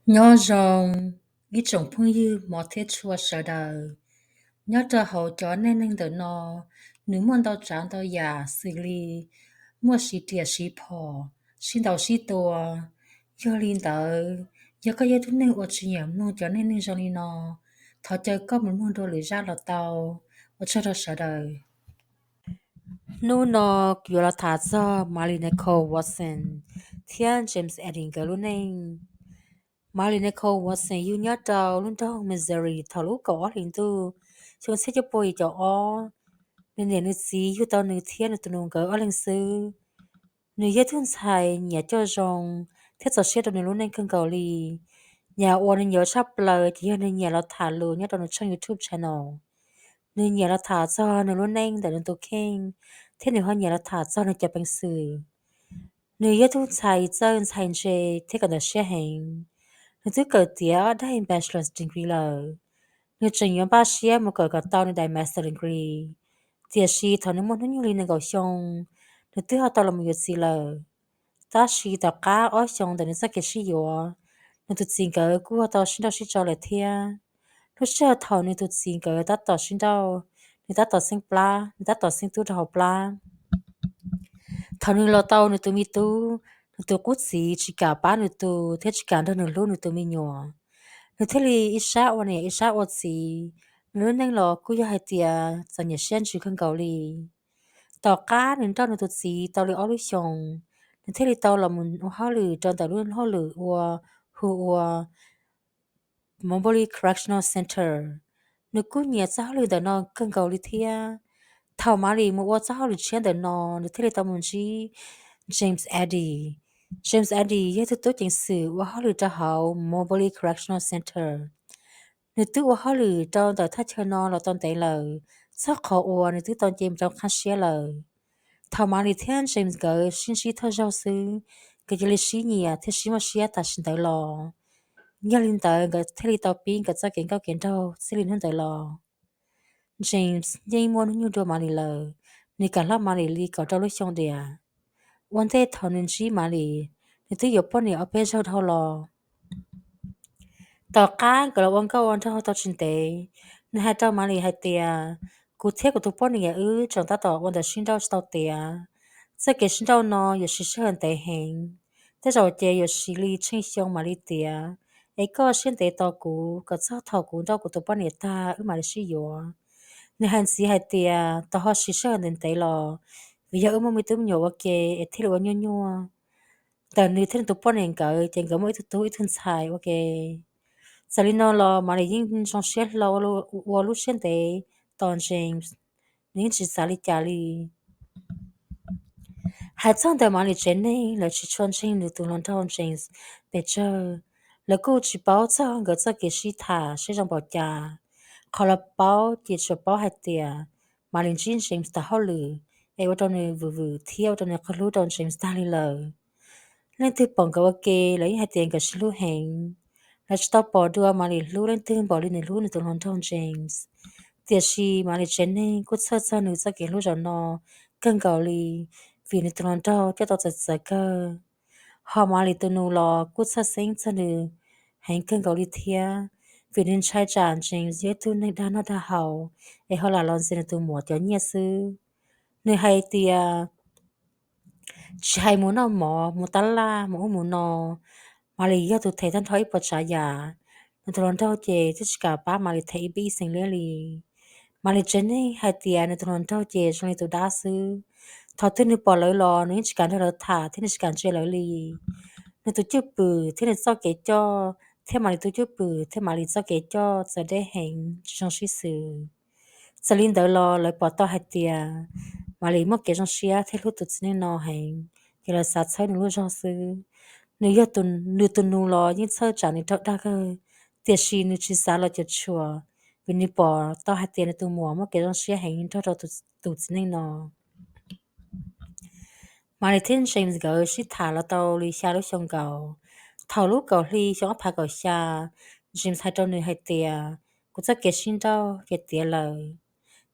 Nyob zoo ib tsoom phooj ywg hmov thiab tshua sawv daws. Nyob rau hauv cov neej neeg ntawm no, nws muaj ntau tsav ntau yam xws li muaj siv riam siv phom, sib ntaus sib tua. Yog li ntawd, yog koj yog tug neeg uas tsis nyiam mloog cov neej neeg zoo li no, thov caw koj mus mloog dua lwm zaj los tau. Ua tsaug rau sawv daws. Hnub no kuv yuav los tham txog Marley Nicole Watson thiab James Addy nkawd lub neej. Marley Nicole Watson yug nyob rau lub nroog Missouri thaum lub kaum ob hlis ntuj xyoo txhiab cuaj pua yim caum ob. Nws niam nws txiv yug tau nws thiab nws tus nus nkawd ob leeg xwb. Nws yog tug ntxhais nyiam coj zoo thiab txaus siab rau nws lub neej kawg nkaus li. Yam uas nws nyiam tshaj plaws ces yog nws nyiam los tham lus nyob rau nws tshooj YouTube channel. Nws nyiam los tham txog nws lub neej ntawm nws tus kheej, thiab nws ho nyiam los tham txog nws cov peev xwm. Nws yog tug ntxhais txawj ntxhais ntse thiab kawm ntawv siab heev. Nws twb kawm tiav ob daim bachelor's degree lawm. Nws tseem yuav npaj siab mus kawm kom tau nws daim master's degree. Tiam sis thaum nws muaj hnub nyoog li nees nkaum xyoo, nws twb ho tau los mus yuav txiv lawm. Tab sis tom qab ob xyoos ntawm nws txoj kev sib yuav, nws tus txiv nkawd kuj ho tau sib nrauj sib tso lawm thiab. Lub sij hawm thaum nws tus txiv nkawd tab tom sib nrauj, nws tab tom xeeb plab, nws tab tom xeeb tub rau hauv plab. Thaum nws los tau nws tus me tub, nws tus qub txiv tsis kam pab nws tu thiab tsis kam nrog nws hlub nws tus me nyuam. Nws thiaj li ib sab ua niam ib sab ua txiv. Nws lub neej los kuj yog hais tias txom nyem siab ntsws kawg nkaus li. Tom qab nws nrauj nws tus txiv tau li ob lub xyoos, nws thiaj li tau los mus ua hauj lwm rau ntawm lub hauj lwm uas hu ua Moberly Correctional Center. Nws kuj nyiam txoj hauj lwm ntawm no kawg nkaus li thiab. Thaum Marley mus ua txoj hauj lwm tshiab ntawm no, nws thiaj li tau mus ntsib James Addy. James Addy yog tug tub ceev xwm ua hauj lwm rau hauv Moberly Correctional Center. Nws twb ua hauj lwm rau ntawm thaj chaw no los tau ntev lawm, txog qhov uas nws twb tau nce mus rau qhab siab lawm. Thaum Marley thiab James nkawd sib ntsib thawj zaug xwb, nkawd cia li sib nyiam thiab sib muaj siab tam sim ntawd los. Yog li ntawd nkawd thiaj li tau pib nkawd txoj kev nkauj kev nraug txij li hnub ntawd los. James yeej muaj hnub nyoog dua Marley lawm, nws kam hlob Marley li kaum rau lub xyoo diam. Ua ntej thaum nws ntsib Marley, nws twb yuav poj niam ob peb zaug dhau los. Tom qab nkawd los ua nkauj ua nraug tau tsis ntev, nws hais rau Marley hais tias, kuv thiab kuv tus poj niam wb tseem tab tom ua ntawv sib nrauj tsis tau tiav. Txoj kev sib nrauj no yuav siv sij hawm ntev heev, tej zaum ces yuav siv li tsheej xyoo mam li tiav. Es koj siab ntev tos kuv kom txog thaum kuv nrauj kuv tus poj niam tag wb mam li sib yuav. Nws hais ntxiv hais tias, tau ho siv sij hawm ntev ntev los, vim yog wb muaj me tub me nyuam ua ke es thiaj li ua nyuaj nyuaj. Ntawm nws thiab nws tus poj niam nkawd ces nkawd muaj ib tug tub ib tug ntxhais ua ke. Txawm li no los Marley yeej zoo siab hlo ua lub siab ntev tos James, nws yeej tsis xav li cas li. Hais txog ntawm Marley tsev neeg, lawv tsis tshua ntseeg nws tus hluas nraug James pes tsawg. Lawv kuj tsis paub txog nkawd txoj kev sib tham seb zoo npaum cas. Qhov lawv paub ces tsuas paub hais tias Marley ntsib James tom hauj lwm es ua rau nws vwm vwm thiab ua rau nws qhov hlub rau James tag li lawm. Leej twg pom nkawd ua ke lawv yeej hais tias nkawd sib hlub heev. Lawv tsis tau pom dua Marley hlub leej twg npaum li nws hlub nws tus hluas nraug James. Tiam sis Marley tsev neeg kuj txhawj txog nws txoj kev hlub zaum no kawg nkaus li, vim nws tus hluas nraug coj tau txawv txawv kawg. Ho Marley tus nus los kuj txhawj xeeb txog nws heev kawg nkaus li thiab, vim nws ntshai tsam James yog ib tug neeg dag noj dag haus es ho lam los ntxias nws tus muam cov nyiaj xwb. Nws hais tias tsis hais mus noj mov, mus tab laj, mus ub mus no, Marley yog tus them tag nrho ib puas tsav yam. Nws tus hluas nraug ces twb tsis kam pab Marley them ib peb ib xees liab li. Marley tsev neeg hais tias nws tus hluas nraug ces zoo li tus dab xwb. Thaum twg nws pom lawv los nws yeej tsis kam nrog lawv tham thiab nws tsis kam ntsia lawv li. Nws tus cwj pwm thiab nws txoj kev coj thiab Marley tus cwj pwm thiab Marley txoj kev coj txawv deb heev, tsis zoo sib xws. Txawm li ntawd los lawv pom tau hais tias Marley muaj kev zoo siab thiab hlub tus txiv neej no heev, ces lawv xav txhawb nws lub zog xwb. Nws yog, nws tus nus los yeej txhawj tsam nws raug dag kawg, tiam sis nws tsis xav los cuam tshuam, vim nws pom tau hais tias nws tus muam muaj kev zoo siab heev nrog rau tus txiv neej no. Marley thiab James nkawd sib tham los tau li xya lub xyoo nkaus. Thaum lub kaum hli xyoo ob phav kaum xya, James hais rau nws hais tias, kuv txoj kev sib nrauj ces tiav lawm.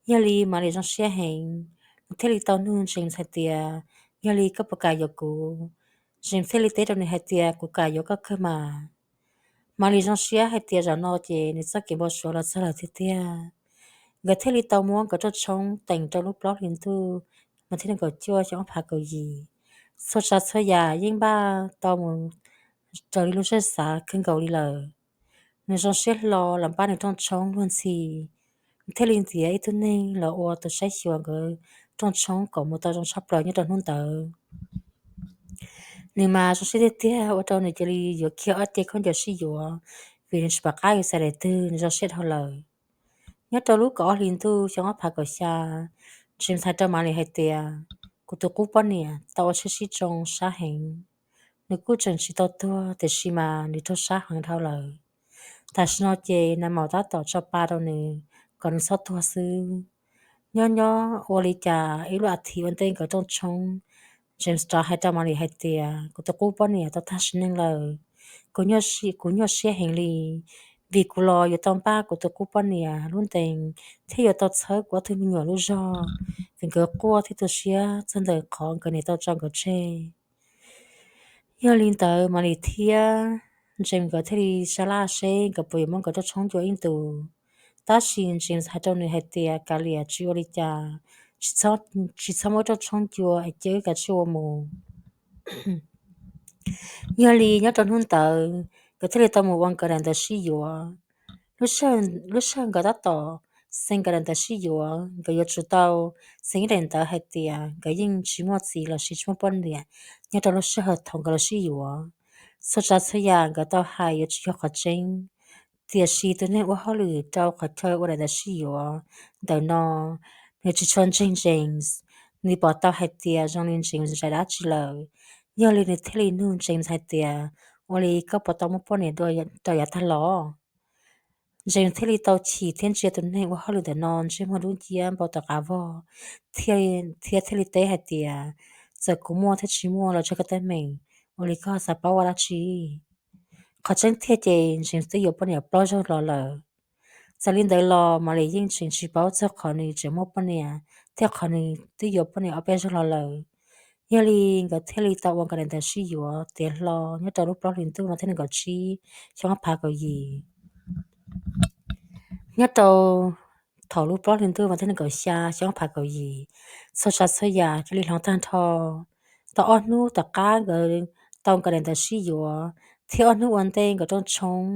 Yog li Marley zoo siab heev, nws thiaj li tau nug James hais tias, yog li koj puas kam yuav kuv? James thiaj li teb rau nws hais tias, kuv kam yuav koj kawg mas. Malis zoo siab hais tias zaum no ces nws txoj kev npau suav los txog lawm tiag tiag. Nkawd thiaj li tau muab nkawd rooj tshoob teem rau lub plaub hlis ntuj mas thiaj nees nkaum cuaj xyoo ob phav kaum yim. Txhua tsav txhua yam yeej npaj tau mus raws li lub siab xav kawg nkaus li lawm. Nws zoo siab hlo los npaj nws rooj tshoob luag ntxhi, nws thiaj li ntiav ib tug neeg los ua tus saib xyuas nkawd rooj tshoob kom mus tau zoo tshaj plaws nyob rau hnub ntawd. Nws mas zoo siab tiag tiag ua rau nws cia li yuav kiag ob ce khaub ncaws sib yuav, vim nws tsis pom qab yuav xav daim twg, nws zoo siab dhau lawm. Nyob rau lub kaum ob hlis ntuj xyoo ob phav kaum xya, James hais rau Malis hais tias, kuv tus qub poj niam tau ua tsheb sib tsoo sab heev. Nws kuj tseem tsis tau tuag tiam sis mas nws raug sab heev dhau lawm. Tam sim no ces nais maum tab tom tso pa rau nws kom nws txhob tuag xwb. Nyob nyob ua li cas ib lub as thiv ua ntej nkawd rooj tshoob, James rov hais rau Malis hais tias, kuv tus qub poj niam tau tag sim neej lawm. Kuv nyuaj, kuv nyuaj siab heev li, vim kuv los yuav tau npaj kuv tus qub poj niam lub ntees thiab yuav tau txhawb kuv ob tug me nyuam lub zog, vim nkawd quaj thiab tu siab txog ntawm qhov nkawd niam tau tso nkawd tseg. Yog li ntawd Malis thiab James nkawd thiaj li sab laj seb nkawd puas yuav muab nkawd rooj tshoob ncua ib ntus. Tab sis James hais rau nws hais tias, kav liam, tsis ua li cas, tsis txhob muab rooj tshoob ncua es cia wb kav tsij ua mus. Yog li nyob rau hnub ntawd nkawd thiaj li tau mus ua nkawd daim ntawv sib yuav. Lub sij hawm nkawd tab tom xee nkawd daim ntawv sib yuav, nkawd yuav tsum tau xee ib daim ntawv hais tias nkawd yeej tsis muaj txiv los sis tsis muaj poj niam nyob rau lub sij hawm thaum nkawd los sib yuav. Txhua tsav txhua yam nkawd tau hais yuav tsum yog qhov tseeb. Tiam sis tus neeg ua hauj lwm rau qhov chaw ua daim ntawv sib yuav ntawm no, nws tsis tshua ntseeg James. Nws pom tau hais tias zoo li James zais dab tsi lawm, yog li nws thiaj li nug James hais tias, ua li koj puas tau muaj poj niam rau yav tag los? James thiaj li tau chim thiab ntsia tus neeg ua hauj lwm ntawm no ntsej muag dub nciab npau taws qav vog, thiab thiaj li teb hais tias, txawm kuv muaj thiab tsis muaj los tsis yog koj teeb meem, ua li koj xav paub ua dab tsi? Qhov tseeb tiag ces James twb yuav poj niam plaub zaug los lawm. Txawm li ntawd los Malis yeej tseem tsis paub txog qhov nws tseem muaj poj niam thiab qhov nws twb yuav poj niam ob peb zaug los lawm. Yog li nkawd thiaj li tau ua nkawd daim ntawv sib yuav tiav hlo nyob rau lub plaub hlis ntuj mas thiab nees nkaum tsib xyoo ob phav kaum yim. Nyob rau thaum lub plaub hlis ntuj mas thiab nees nkaum xya xyoo ob phav kaum yim, txhua tsav txhua yam cia li hloov tag nrho. Tau ob hnub tom qab nkawd tau nkawd daim ntawv sib yuav thiab ob hnub ua ntej nkawd rooj tshoob,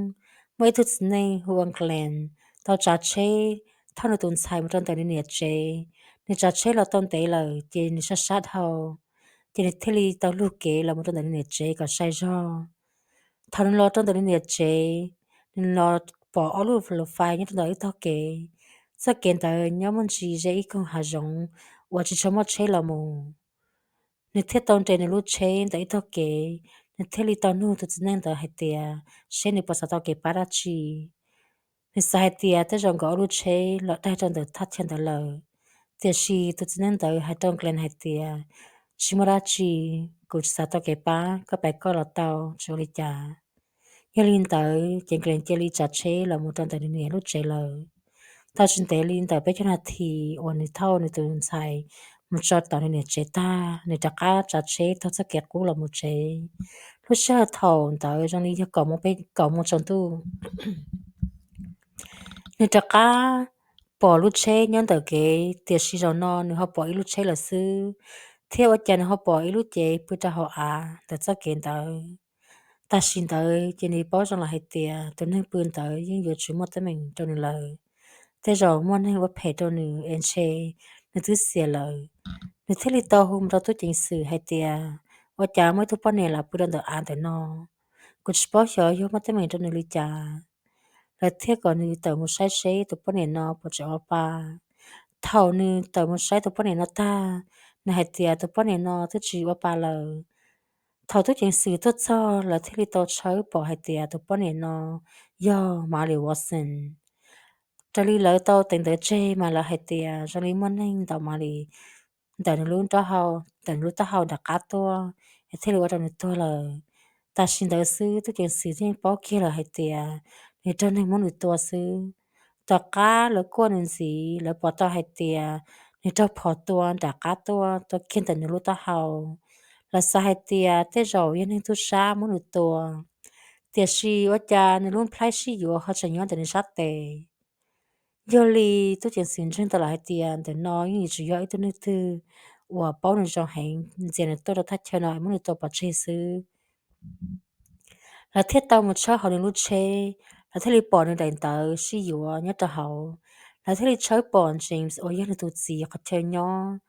muaj ib tug txiv neej hu ua Glenn tau tsav tsheb thauj nws tus ntxhais mus rau ntawm nws niam tsev. Nws tsav tsheb los tau ntev lawm ces nws sab sab dhau, ces nws thiaj li tau lug kev los mus rau ntawm nws niam tsev kom sai zog. Thaum nws los rau ntawm nws niam tsev, nws los pom ob lub lus fais nyob rau ntawm ib tog kev. Txoj kev ntawd nyob muaj ntsis ze ib koog hav zoov uas tsis tshua muaj tsheb los mus. Nws thiaj tau nres nws lub tsheb ntawm ib tog kev, nws thiaj li tau nug tus txiv neej ntawd hais tias seb nws puas xav tau kev pab dab tsi. Nws xav hais tias tej zaum nkawd ob lub tsheb los daig rau ntawm thaj chaw ntawd lawm. Tiam sis tus txiv neej ntawd hais rau Glenn hais tias, tsis muaj dab tsi, kuv tsis xav tau kev pab, koj pais koj los tau, tsis ua li cas. Yog li ntawd ces Glenn cia li tsav tsheb los mus rau ntawm nws niam lub tsev lawm. Tau tsis ntev li ntawm peb caug nas this uas nws thauj nws tus ntxhais mus tso tom nws niam tsev tag, nws rov qab tsav tsheb taug txoj kev qub los mus tsev. Lub sij hawm thaum ntawd zoo li yog kaum moos tsaus ntuj. Nws rov qab pom lub tsheb nyob ntawm kev, tiam sis zaum no nws ho pom ib lub tsheb lawm xwb, thiab ua cas nws ho pom ib lub cev pw rau hauv av ntawm txoj kev ntawd. Tam sim ntawd ces nws paub zoo lawm hais tias tus neeg pw ntawd yeej yuav tsis muaj teeb meem rau nws lawm. Tej zaum muaj neeg ua phem rau nws es ntshe nws twb xiam lawm. Nws thiaj li tau hu mus rau tub ceev xwm hais tias, ua cas muaj ib tug poj niam los pw rau ntawm av ntawm no? Kuv tsis paub xyov yog muaj teeb meem rau nws li cas. Lawv thiaj kom nws tawm mus saib seb tus poj niam no puas tseem ua pa. Thaum nws tawm mus saib tus poj niam no tag, nws hais tias tus poj niam no twb tsis ua pa lawm. Thaum tub ceev xwm tuaj txog, lawv thiaj li tau tshawb pom hais tias tus poj niam no yog Malis Watson. Raws li lawv tau teev ntawv tseg mas lawv hais tias zoo li muaj neeg ntaus Malis ntawm nws lub taub hau, ntawm nws lub taub hau nram qab tuaj, es thiaj li ua rau nws tuag lawm. Tam sim ntawd xwb tub ceev xwm yeej paub kiag lawm hais tias nws raug neeg muab nws tua xwb. Tom qab lawv kuaj nws ntxiv, lawv pom tau hais tias nws raug phom tua nram qab tuaj, tua kiag ntawm nws lub taub hau. Lawv xav hais tias tej zaum yog neeg tub sab muab nws tua, Tiam sis ua cas nws lub nplhaib sib yuav ho tseem nyob ntawm nws sab tes. Yog li tub ceev xwm ntseeg tau lawm hais tias ntawm no yeej yuav tsum yog ib tug neeg twg uas paub nws zoo heev ntxias nws tuaj rau thaj chaw no es muab nws tua pov tseg xwb. Lawv thiaj tau mus tshawb hauv nws lub tsheb, lawv thiaj li pom nws daim ntawv sib yuav nyob rau hauv. Lawv thiaj li tshawb pom James uas yog nws tus txiv qhov chaw nyob.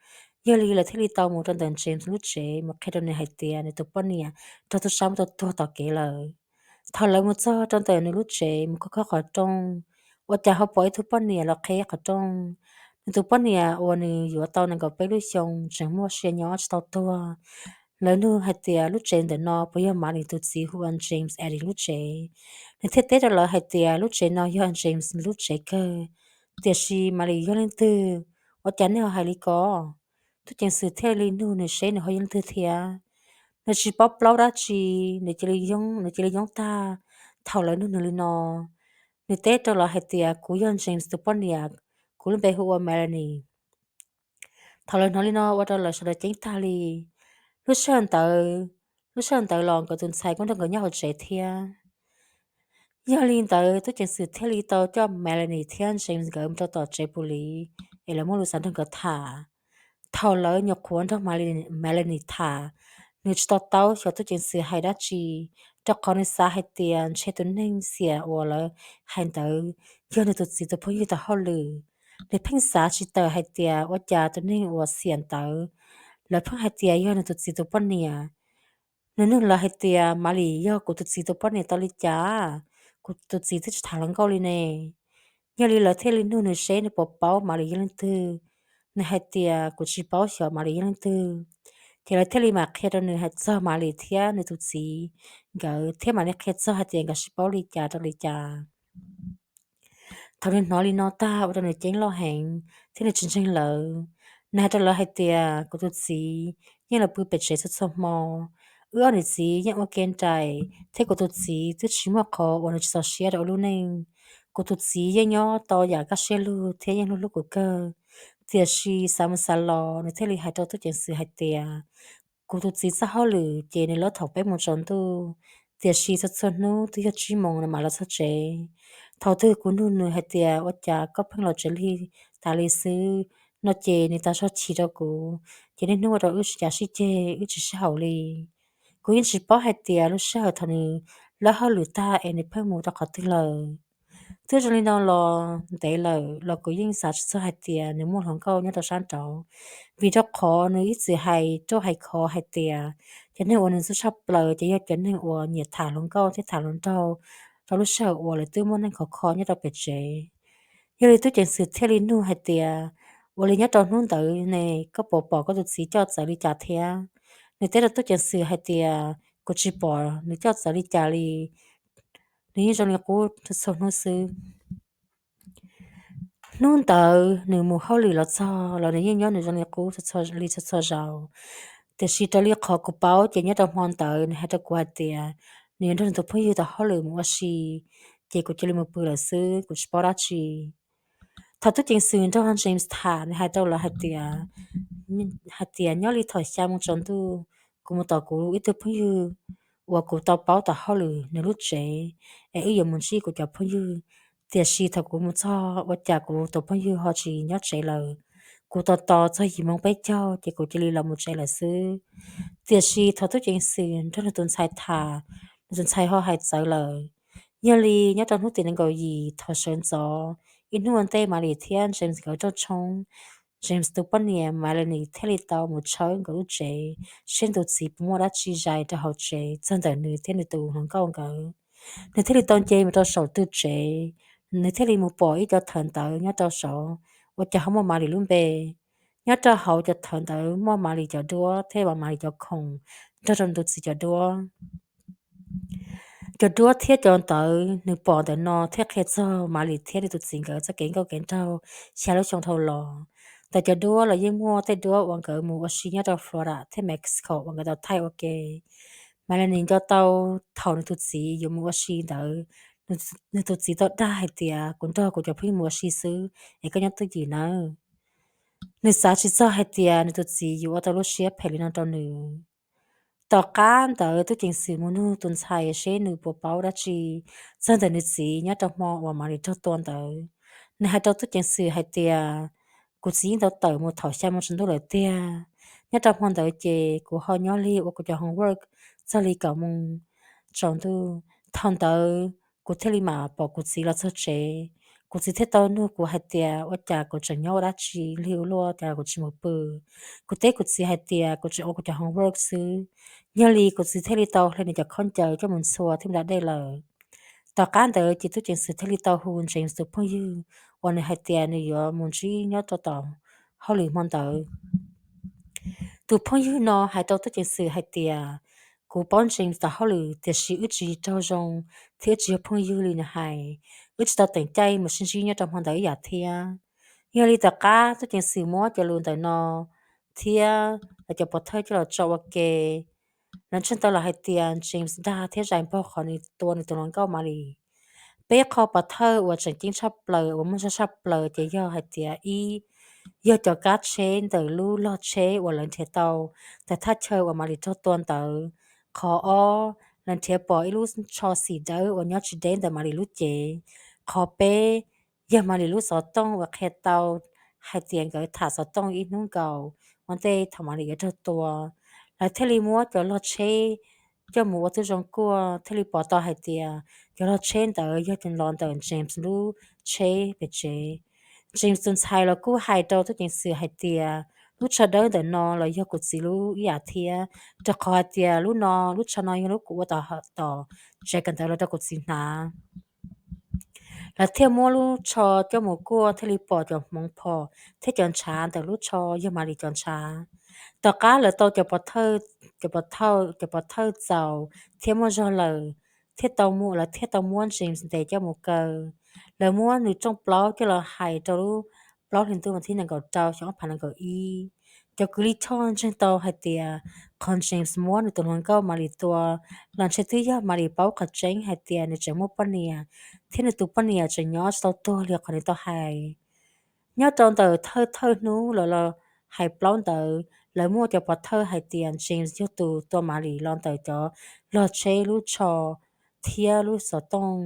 Yog li lawv thiaj li tau mus rau ntawm James lub tsev mus qhia rau nws hais tias nws tus poj niam raug tub sab muab tua tuag tom kev lawm. Thaum lawv mus txog rau ntawm nws lub tsev mus khob khob qhov rooj, ua cas ho pom ib tug poj niam los qheb qhov rooj. Nws tus poj niam uas nws yuav tau nees nkaum peb lub xyoo tseem muaj sia nyob tsis tau tuag. Lawv nug hais tias lub tsev ntawm no puas yog Maly tus txiv hu ua James Addy lub tsev. Nws thiaj teb rau lawv hais tias lub tsev no yog James lub tsev kawg. Tiam sis Maly yog leej twg? Ua cas nej ho hais li ko? Tub ceev xwm thiaj li nug nws seb nws ho yog leej twg thiab. Nws tsis paub plaub dab tsi, nws cia li yoob, nws cia li yoob tag thaum lawv nug nws li no. Nws teb rau lawv hais tias kuv yog James tus poj niam, kuv lub npe hu ua Melanie. Thaum lawv hnov li no ua rau lawv sawv daws ceeb tag li. Lub sij hawm ntawd, lub sij hawm ntawd los nkawd tus ntxhais kuj nrog nkawd nyob hauv tsev thiab. Yog li ntawd tub ceev xwm thiaj li tau coj Melanie thiab James nkawd mus rau tom tsev pus liv es lawv muaj lus xav nrog nkawd tham. Thaum lawv nyuam qhuav nrog Melanie tham, nws tsis to taub xyov tub ceev xwm hais dab tsi, rau qhov nws xav hais tias ntshe tus neeg xiam uas lawv hais ntawd yog nws tus txiv tus phooj ywg tau hauj lwm. Nws pheej xav tsis tawm hais tias ua cas tus neeg uas xiam ntawd lawv pheej hais tias yog nws tus txiv tus poj niam. Nws nug lawv hais tias Maly yog kuv tus txiv tus poj niam tau li cas? Kuv tus txiv twb tsis tham hluas nkauj li ne. Yog li lawv thiaj li nug nws seb nws puas paub Maly yog leej twg. Nws hais tias kuv tsis paub xyov Maly yog leej twg. Ces lawv thiaj li mam qhia rau nws hais txog Maly thiab nws tus txiv nkawd thiab mam li qhia txog hais tias nkawd sib paub li cas rau li cas. Thaum nws hnov li no tag ua rau nws ceeb loj heev thiab nws tsis ntseeg lawv. Nws hais rau lawv hais tias kuv tus txiv yeej los pw pem tsev txhua txhua hmo. Wb ob niam txiv yeej ua ke nraim thiab kuv tus txiv twb tsis muaj qhov uas nws tsis txaus siab rau ua lub neej. Kuv tus txiv yeej nyob tau yam kaj siab lug thiab yeej hlub hlub kuv kawg. Tiam sis xav mus xav los nws thiaj li hais rau tub ceev xwm hais tias kuv tus txiv txoj hauj lwm ces nws lawb thaum peb mus tsaus ntuj, tiam sis txhua txhua hnub twb yog tsib moos nws mam los txog tsev. Thaum twg kuv nug nws hais tias ua cas koj pheej los tsev lig tas li xwb no ces nws tas zog chim rau kuv, ces niaj hnub ua rau wb sib cav sib ceg wb tsis sib haum li. Kuv yeej tsis paub hais tias lub sij hawm thaum nws lawb hauj lwm tag es nws pheej mus rau qhov twg lawm. Twb zoo li no los ntev lawm los kuv yeej xav tsis txog hais tias nws muaj hluas nkauj nyob rau sab nraud, vim rau qhov nws ib txwm hais ruaj hais khov hais tias cov neeg uas nws ntxub tshaj plaws ces yog cov neeg uas nyiam tham hluas nkauj thiab tham hluas nraug rau lub sij hawm uas lawv twb muaj neej khov kho nyob rau pem tsev. Yog li tub ceev xwm thiaj li nug hais tias ua li nyob rau hnub ntawd ne koj puas pom koj tus txiv coj txawv li cas thiab? Nws teb rau tub ceev xwm hais tias kuv tsis pom nws coj txawv li cas li, nws yeej zoo li qub txhua hnub xwb. Hnub ntawd nws mus hauj lwm los txog los nws yeej nyob nws zoo li qub li txhua txhua zaus. Tiam sis raws li qhov kuv paub ces nyob rau hmo ntawd nws hais rau kuv hais tias nws yuav nrog nws tus phooj ywg tau hauj lwm mus ua si, ces kuv cia li mus pw lawm xwb kuv tsis paub dab tsi. Thaum tub ceev xwm nrog James tham nws hais rau lawv hais tias, hais tias nyob li thaum xya moo tsaus ntuj kuv mus tom kuv ib tug phooj ywg uas kuv tau paub tau hauj lwm nws lub tsev es wb yuav mus ntsib kuv cov phooj ywg. Tiam sis thaum kuv mus txog ua cas kuv tus phooj ywg ho tsis nyob tsev lawm. Kuv tos tos txog yim moo peb caug ces kuv cia li los mus tsev lawm xwb. Tiam sis thaum tub ceev xwm nrog nws tus ntxhais tham, nws tus ntxhais ho hais txawv lawm. Yog li nyob rau hnub tim nees nkaum yim thaum sawv ntxov ib hnub ua ntej Maly thiab James nkawd rooj tshoob, James tus poj niam Melanie thiaj li tau mus tshawb nkawd lub tsev seb nws tus txiv puas muaj dab tsi zais rau hauv tsev txog ntawm nws thiab nws tus hluas nkauj nkawd. Nws thiaj li tau nce mus rau saum twg tsev, nws thiaj li mus pom ib co thawv ntawv nyob rau saud, ua cas ho muaj Maly lub npe. Nyob rau hauv cov thawv ntawd muaj Maly cov duab thiab Maly cov khoom nrog rau nws tus txiv cov duab. Cov duab thiab cov ntawv nws pom ntawm no thiaj qhia txog Maly thiab nws tus txiv nkawd txoj kev nkauj kev nraug xya lub xyoo dhau los. Ntawm cov duab los yeej muaj tej duab uas nkawd mus ua si nyob rau Florida thiab Mexico uas nkawd tau thaij ua ke. Melanie nco tau thaum nws tus txiv yuav mus ua si ntawd, nws tus txiv tau dag hais tias kuv nrog kuv cov phooj ywg mus ua si xwb es koj nyob twj ywm nawb. Nws xav tsis txog hais tias nws tus txiv yuav ua tau lub siab phem li no rau nws. Tom qab ntawd tub ceev xwm mus nug tus ntxhais seb nws puas paub dab tsi txog ntawm nws txiv nyob rau hmo uas Malis raug tua ntawd. Nws hais rau tub ceev xwm hais tias, kuv txiv yeej tau tawm mus thaum xya moo tsaus ntuj lawm tiag. Nyob rau hmo ntawd ces kuv ho nyob li ua kuv cov homework txog li kaum moo tsaus ntuj. Thaum ntawd kuv thiaj li mam pom kuv txiv los txog tsev. Kuv txiv thiaj tau nug kuv hais tias ua cas kuv tseem nyob ua dab tsi li ua luaj, cas kuv tsis mus pw. Kuv teb kuv txiv hais tias kuv tseem ua kuv cov homework xwb. Yog li kuv txiv thiaj li tau hle nws cov khaub ncaws coj mus ntxhua thiab mus da dej lawm. Tom qab ntawd ces tub ceev xwm thiaj li tau hu James tus phooj ywg uas nws hais tias nws yuav mus ntsib nyob rau tom hauj lwm hmo ntawd. Tus phooj ywg no hais rau tub ceev xwm hais tias, kuv paub James tom hauj lwm tiam sis wb tsis raug zoo thiab wb tsis yog phooj ywg li nws hais. Wb tsis tau teem caij mus sib ntsib nyob rau hmo ntawd ib yam thiab. Yog li tom qab tub ceev xwm muab cov lus ntawm no thiab lawv cov pov thawj coj los tso ua ke, lawv ntseeg tau los hais tias James dag thiab zais npog qhov nws tua nws tus hluas nkauj Malis. Peb qho pov thawj uas tseem ceeb tshaj plaws uas muaj zog tshaj plaws ces yog hais tias ib, yog cov kab tsheb ntawm lub log tsheb uas lawv nrhiav tau ntawm thaj chaw uas Malis raug tua ntawd. Qhov ob, lawv nrhiav pom ib lub tsho xim dawb uas nyob tsis deb ntawm Malis lub cev. Qhov peb, yog Malis lub xov tooj uas qhia tau hais tias nkawd tham xov tooj ib hnub nkaus ua ntej thaum Malis yuav raug tua. Lawv thiaj li muab cov log tsheb coj mus ua tib zoo kuaj thiaj li pom tau hais tias cov log tsheb ntawd yog los ntawm James lub tsheb pem tsev. James tus ntxhais los kuj hais rau tub ceev xwm hais tias lub tsho dawb ntawm no los yog kuv txiv lub ib yam thiab, rau qhov hais tias lub no, lub tsho no yog lub kuv ua tom tom tsev kawm ntawv los rau kuv txiv hnav. Lawv thiaj muab lub tsho coj mus kuaj thiaj li pom cov hmoov phom thiab cov ntshav ntawm lub tsho yog Malis cov ntshav. Tom qab lawv tau cov pov thawj, cov pov thawj, cov pov thawj txaus thiab muaj zog lawm, thiaj tau, lawv thiaj tau muab James ntes coj mus kaw. Lawv muab nws rooj plaub coj los hais rau lub plaub hlis ntuj vas thib nees nkaum rau xyoo ob phav nees nkaum ib. Cov kws lij choj ntseeg tau hais tias qhov James muab nws tus hluas nkauj Malis tua los ntshe twb yog Malis paub qhov tseeb hais tias nws tseem muaj poj niam, thiab nws tus poj niam tseem nyob tsis tau tuag li qhov nws tau hais. Nyob rau ntawm thawj thawj hnub lawv los hais plaub ntawd, lawv muaj cov pov thawj hais tias James yog tus tua Malis los ntawm cov log tsheb, lub tsho thiab lub xov tooj.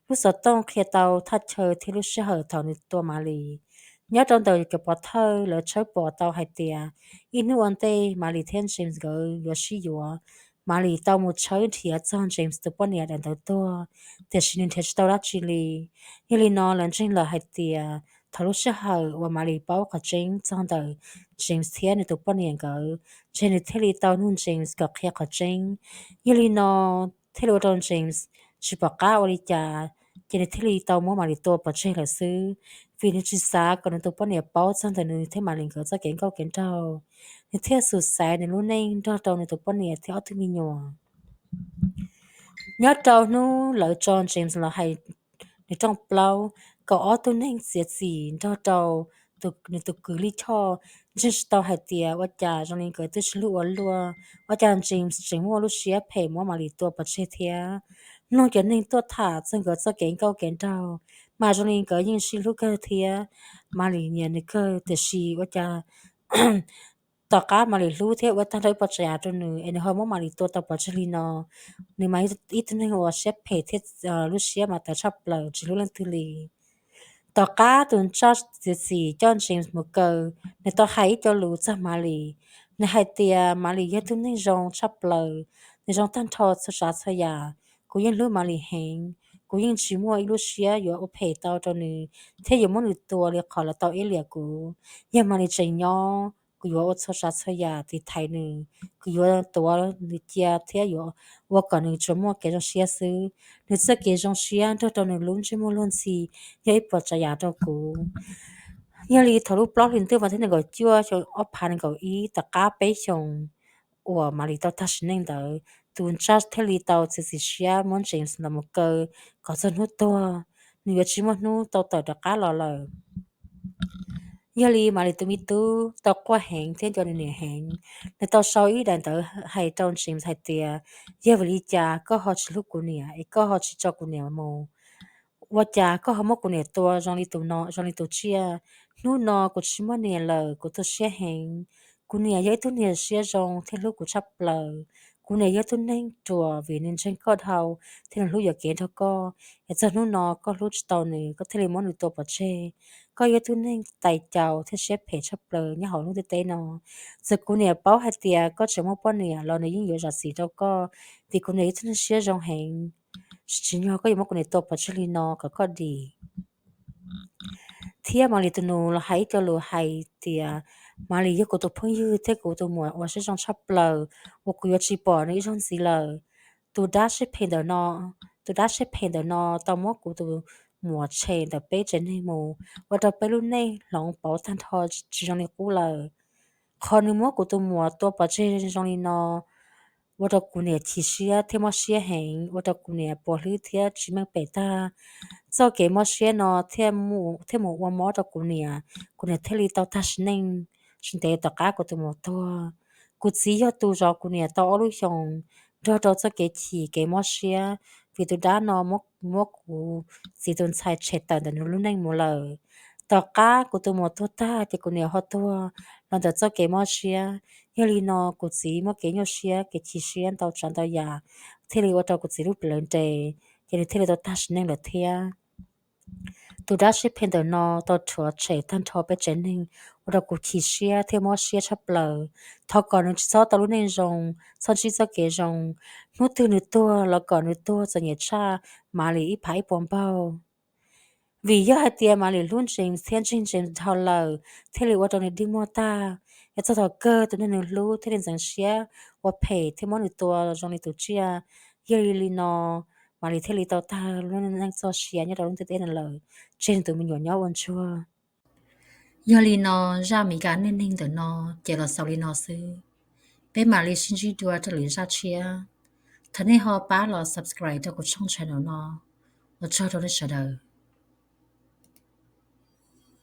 Lub xov tooj qhia tau thaj chaw thiab lub sij hawm thaum nws tua Malis. Nyob rau ntawm cov pov thawj lawv tshawb pom tau hais tias ib hnub ua ntej Malis thiab James nkawd yuav sib yuav, Malis tau mus tshawb nrhiav txog James tus poj niam daim ntawv tuag, tiam sis nws nrhiav tsis tau dab tsi li. Yog li no lawv ntseeg lawm hais tias thaum lub sij hawm uas Malis paub qhov tseeb txog ntawm James thiab nws tus poj niam nkawd, ntshe nws thiaj li tau nug James kom qhia qhov tseeb. Yog li no thiaj li ua rau James tsis pom qab ua li cas, ces nws thiaj li tau muab Malis tua pov tseg lawm xwb, vim nws tsis xav kom nws tus poj niam paub txog ntawm nws thiab Malis nkawd txoj kev nkauj kev nraug. Nws thiaj xus xaiv nws lub neej nrog rau nws tus poj niam thiab ob tug me nyuam. Nyob rau hnub lawv tso James los hais nws rooj plaub, kaum ob tug neeg txiav txim nrog rau nws tus kws lij choj ntseeg tsis tau hais tias ua cas zoo li nkawd twb tsis hlub ua luaj, ua cas James tseem muaj lub siab phem muab Malis tua pov tseg thiab. Mloog cov neeg tuaj tham txog nkawd txoj kev nkauj kev nraug, mas zoo li nkawd yeej sib hlub kawg thiab Malis nyiam nws kawg, tiam sis ua cas tom qab Malis hlub thiab ua tag nrho ib puas tsav yam rau nws es nws ho muab Malis tua tau pov tseg li no. Nws mas ib tug neeg uas siab phem thiab lub siab mas tawv tshaj plaws tsis hlub leej twg li. Tom qab tus ntsaj txiav txim coj James mus kaw, nws tau hais ib co lus txog Malis. Nws hais tias Malis yog tug neeg zoo tshaj plaws, nws zoo tag nrho txhua tsav txhua yam. Kuv yeej hlub Malis heev, kuv yeej tsis muaj ib lub siab yuav ua phem tau rau nws thiab yuav muab nws tua li qhov lawv tau iab liam kuv. Yog Malis tseem nyob, kuv yuav ua txhua tsav txhua yam tiv thaiv nws, kuv yuav tuav nws cia thiab yuav ua kom nws tsuas muaj kev zoo siab xwb. Nws txoj kev zoo siab nrog rau nws lub ntsej muag luag ntxhi yog ib puas tsav yam rau kuv. Yog li thaum lub plaub hlis ntuj vas thib nees nkaum cuaj xyoo ob phav nees nkaum ib, tom qab peb xyoos uas Malis tau tag sim neej ntawd, tus ntsaj thiaj li tau txiav txim siab muab James los mus kaw kom txog hnub tuag, nws yuav tsis muaj hnub tau tawm rov qab los lawm. Yog li Malis tus me tub tau quaj heev thiab nco nws niam heev. Nws tau sau ib daim ntawv hais rau James hais tias, yog vim li cas koj ho tsis hlub kuv niam es koj ho tsis tso kuv niam mus? Ua cas koj ho muab kuv niam tua zoo li tus no zoo li tus tsiaj? Hnub no kuv tsis muaj niam lawm, kuv tu siab heev. Kuv niam yog ib tug niam siab zoo thiab hlub kuv tshaj plaws. Kuv niam yog tug neeg ruam vim nws ntseeg koj dhau thiab nws hlub yuam kev nrog koj. Es txog hnub no koj hlub tsis tau nws, koj thiaj li muab nws tua pov tseg. Koj yog tug neeg tais caus thiab siab phem tshaj plaws nyob hauv lub ntiaj teb no. Txawm kuv niam paub hais tias koj tseem muaj poj niam los nws yeej yuav zam txim rau koj, vim kuv niam yog tug neeg siab zoo heev. Tsis tsim nyog koj yuav muab kuv niam tua pov tseg li no kom koj dim. Thiab Malis tus nus los hais ib co lus hais tias Malis yog kuv tus phooj ywg thiab kuv tus muam uas siab zoo tshaj plaws uas kuv yuav tsis pom nws ib zaug ntxiv lawm. Tus dab siab phem ntawm no, tus dab siab phem ntawm no tau muab kuv tus muam tshem ntawm peb tsev neeg mus, ua rau peb lub neej hloov pauv tag nrho tsis zoo li qub lawm. Qhov nws muab kuv tus muam tua pov tseg zoo li no ua rau kuv niam chim siab thiab mob siab heev, ua rau kuv niam puas hlwb thiab tsis meej pem tag. Txoj kev mob siab no thiaj mus ua mob rau kuv niam, kuv niam thiaj li tau tag sim neej tsis ntev tom qab kuv tus muam tuag. Kuv txiv yog tus zov kuv niam tau ob lub xyoos nrog rau txoj kev chim kev mob siab, vim tus dab no muab kuv txiv tus ntxhais tshem tawm ntawm nws lub neej mus lawm. Tom qab kuv tus muam tuag tag ces kuv niam ho tuag los ntawm txoj kev mob siab. Yog li no kuv txiv muaj kev nyuaj siab kev chim siab ntau tsav ntau yam, thiaj li ua rau kuv txiv lub plawv nres, ces nws thiaj li tau tag sim neej lawm thiab. Tus dab siab phem ntawm no tau rhuav tshem tag nrho peb tsev neeg, ua rau kuv chim siab thiab mob siab tshaj plaws. Thov kom nws tsis txhob tau lub neej zoo, txhob ntsib txoj kev zoo. Hnub twg nws tuag los kom nws tuag txom nyem tshaj Malis ib phav ib puas npaug. Vim yog hais tias Malis hlub Ntsees thiab ntseeg Ntsees dhau lawm, thiaj li ua rau nws dig muag tag. Yog txog thaum kawg tus neeg nws hlub thiaj li ntxeev siab ua phem thiab muab nws tua zoo li tus tsiaj. Yog li no, Malis thiaj li tau tag lub neej txoj sia nyob rau lub ntiaj teb no lawm, tseg nws tus me nyuam nyob ua ntsuag. Yog li no, zaj Amelikas neej neeg ntawm no ces los xaus li no xwb. Peb mam li sib ntsib dua rau lwm zaj tshiab. Thov nej ho pab los subscribe rau kuv channel no. Ua tsaug rau nej sawv daws.